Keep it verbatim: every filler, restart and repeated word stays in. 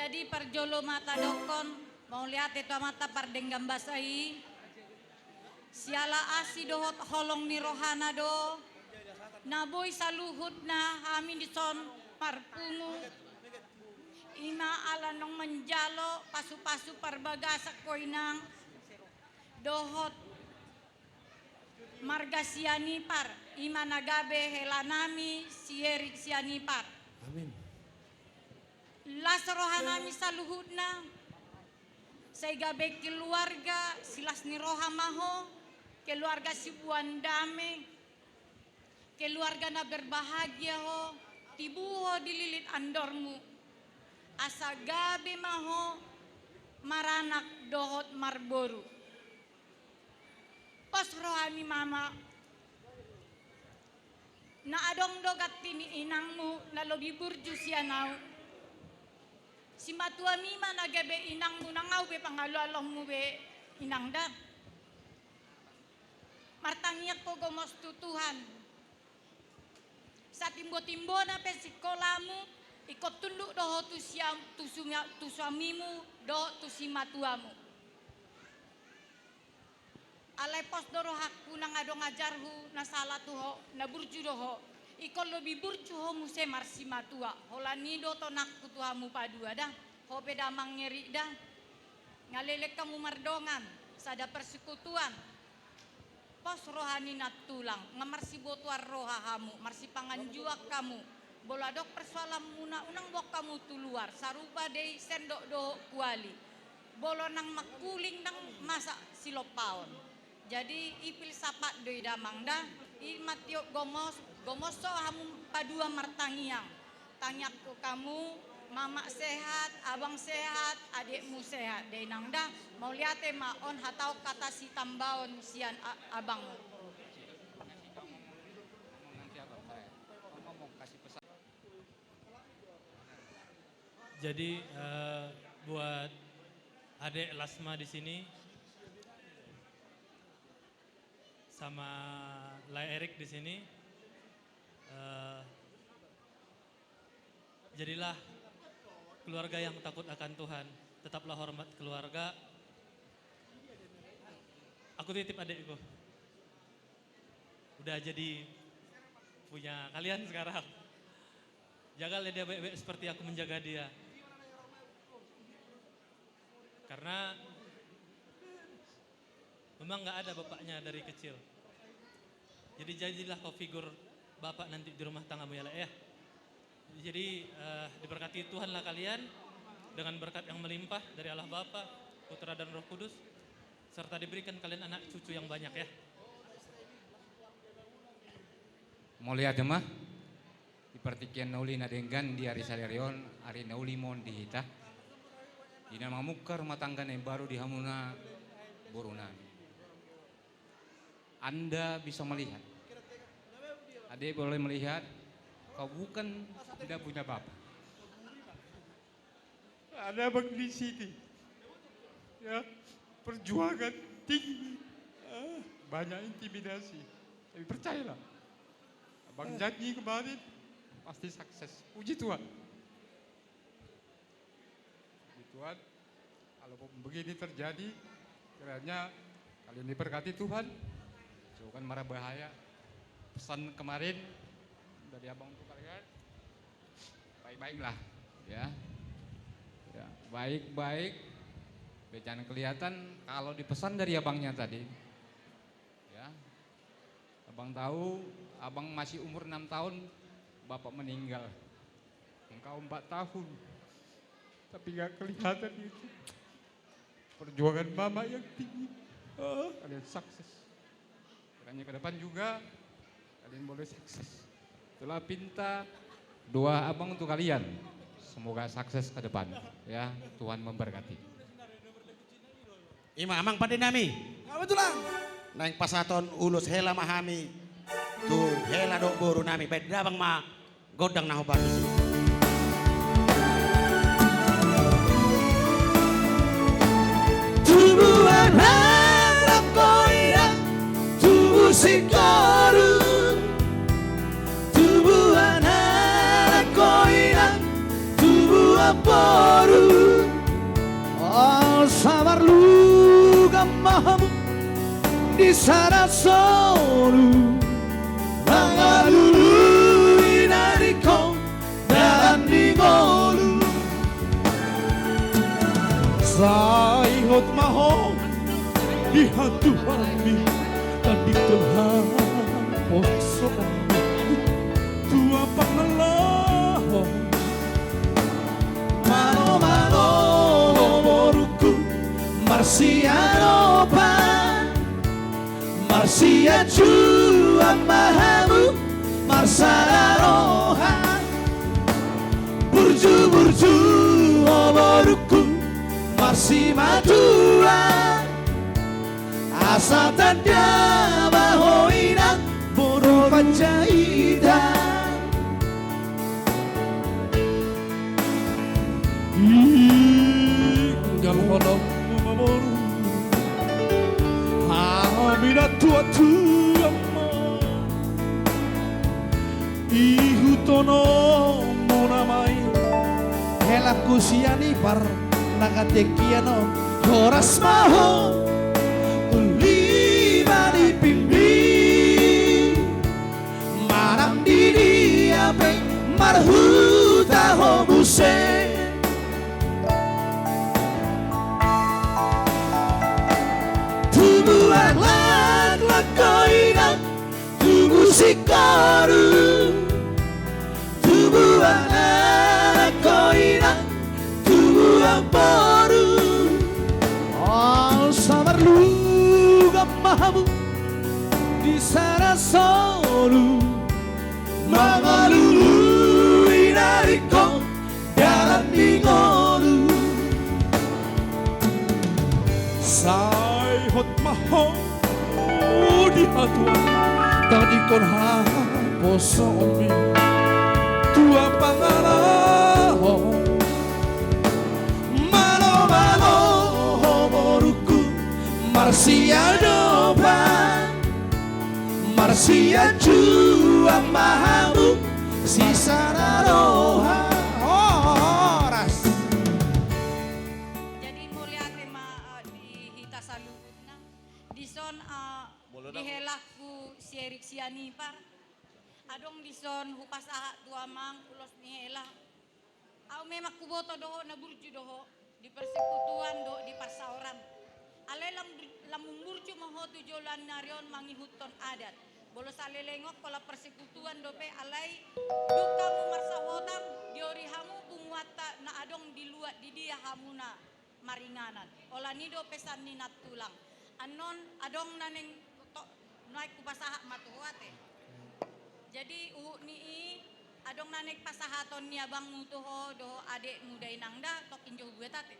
Jadi parjolo ma tadokkon, mauliate tu Amanta pardenggan basa i, siala asi dohot holong ni rohana do, na boi saluhutna hami dison marpungu, ima ala naung manjalo pasu-pasu parbagasan ho inang, dohot marga Sianipar, ima na gabe helanami si Erik Sianipar. Amin. Las rohanami saluhutna, sai gabe keluarga silas ni roha ma ho, keluarga siboan dame, keluarga na berbahagia ho, tibu ho di lilit andormu, asa gabe ma ho maranak dohot marboru. Pos roha ni mama, na adong do ganti ni inangmu na lobi burju sian ahu. Simatuami ma na gabe inangmu, nang ahu be pangalualonmu be inang da. Martangiang ho gomos tu Tuhan. Satimbo-timbona pe sikolamu, ingkon tunduk do ho tu siam-, tu sumia-, tu suamimu, dohot tu simatuamu. Alai pos do rohangku nang adong ajarhu na sala tu ho, na burju do ho. Ingkon lobi burju ho muse marsimatua, holan i do tonangku tu hamu padua da, ho pe damang Erik da. Nga leleng hamu mardongan, sada persekutuan. Pos roha ni nantulang, nga marsibotoan roha hamu, marsipanganjuan hamu. Molo adong persoalanmuna, unang boan hamu tu luar, sarupa do i sendok dohot kuali. Molo nang mangkuling nang masa silompaon. Jadi i filsafat do i damang da, i ma tiop gomos, gomos ho hamu padua martangiang. Tangiangkon hamu, mama sehat, abang sehat, adikmu sehat, da inang da. Mauliate ma, on hatahon hata sitambaon sian a-, abang. Jadi, eh, buat adek Lasma di sini, sama Lae Erik di sini, eh, jadilah keluarga yang takut akan Tuhan. Tetaplah hormat keluarga. Aku titip adekku. Udah jadi punya kalian sekarang. Jagalah dia baik-baik seperti aku menjaga dia. Karena memang nggak ada bapaknya dari kecil. Jadi jadilah kau figur bapak nanti di rumah tanggamu ya, Lek, ya. Jadi, eh, diberkati Tuhanlah kalian dengan berkat yang melimpah dari Allah Bapa, Putra, dan Roh Kudus, serta diberikan kalian anak cucu yang banyak, ya. Mauliate ma. Di partingkian na uli na denggan di ari sadari on, ari na uli ma on di hita. Di na mamungka rumah tangga na imbaru di hamuna borunami. Anda bisa melihat. Adek boleh melihat, kau bukan tidak punya bapak. Ada abang di sini. Ya, perjuangan tinggi. Ah, banyak intimidasi. Tapi percayalah. Abang janji kemarin, pasti sukses. Puji Tuhan. Puji Tuhan. Kalau begini terjadi, kiranya kalian diberkati Tuhan. Jauhkan mara bahaya. Pesan kemarin dari abang untuk kalian. Baik-baiklah, ya. Ya, baik-baik. Biar jangan kelihatan kalau dipesan dari abangnya tadi. Ya. Abang tahu, abang masih umur enam tahun, bapak meninggal. Engkau empat tahun. Tapi nggak kelihatan itu. Perjuangan mama yang tinggi. Oh, kalian sukses. Kiranya ke depan juga kalian boleh sukses. Itulah pinta doa abang untuk kalian. Semoga sukses ke depan. Ya, Tuhan memberkati. Ima, amang pande nami. Apa tulang? Naeng pasahaton ulos hela ma hami tu hela dohot boru nami. Baen damang ma gondang na hombar tusi. Tubuan anak ho inang, tubu singkoru. Tubuan anak ho inang, tubuan boru. Samarlugan ma hamu di sada solu, mangalului na ningkon dalan ni ngolu. Sai hot ma ho di hatuaonmi, tandingkon haposoonmi tu ampang na laho. Malo, malo, borungku, marsiadopan, marsianjuan ma hamu, marsada roha. Burju, burju, o borungku, marsimatua. Asa tanda ma ho inang boru Panjaitan. Ingkon honom ma boru, hami na tuatua ma. Ihut onom muna ma i. Helangku sian Ipar na katingkian on. Horas ma ho tu lima ni pimbi. Manang di dia pe marhuta ho muse. Tubuan laklak ho inang, tubu singkoru, tubuan anak ho inang, tubuan boru. Asa marlugan ma hamu di sada solu, mangalului na ningkon dalan ni ngolu. Sai hot ma ho di hatuaonmi, tandingkon haposoonmi tu ampang na laho. Malo, malo, o borungku, marsiadopan, marsianjuan ma hamu, sisada roha. Horas. Jadi mauliate ma, eh, di hita saluhutna. Dison, eh, di helangku si Erik sian Ipar. Adong dison hupasahat tu amang ulos ni hela. Au memang huboto do ho na burju do ho di persekutuan dohot di parsaoran. Alai lam, lam burju ma ho tu joloan ni ari on mangihuthon adat. Molo saleleng on holan persekutuan dope, alai dung hamu marsaoran, diori hamu punguanta na adong di luat di dia hamuna maringanan. Holan i do pesan ni nantulang. Annon adong na naeng, to, nuaeng hupasahat ma tu ho ate. Jadi huhut ni i, adong na naeng pasahaton ni abangmu tu ho dohot adekmu da inang da, tok injo hubuat ate.